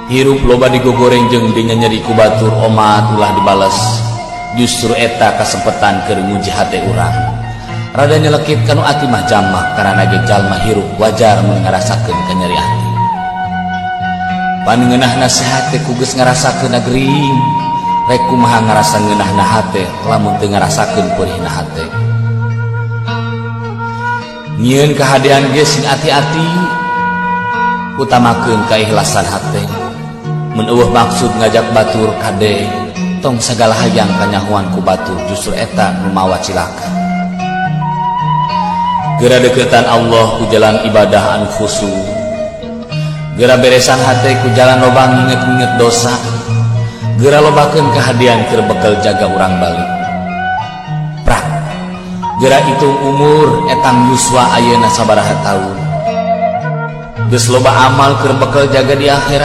Hirup loba digogoreng jeung dinyeri ku batur, omat ulah dibales. Justru eta kasempetan keur nguji hate urang. Rada nyelekit kanu ati mah jamak, karena ge jalma hirup wajar mun ngarasakeun kanyeri ati. Pangeunah nasihat teh ku geus ngarasakeun gering. Rek kumaha ngarasa ngeunahna hate lamun teu ngarasakeun peurihna hate? Nyieun kahadean ge sing ati-ati, utamakeun keikhlasan hate. Mun euweuh maksud ngajak batur, kade tong sagala hayang kanyahoan ku batur, justru eta nu mawa cilaka. Geura deketan Allah ku jalan ibadah anu khusyuk. Geura beresan hate ku jalan loba nginget-nginget dosa. Geura lobakeun kahadean keur bekal jaga urang balik. Prak. Geura hitung umur, etang yuswa ayeuna sabaraha taun. Geus loba amal keur bekal jaga di akhirat.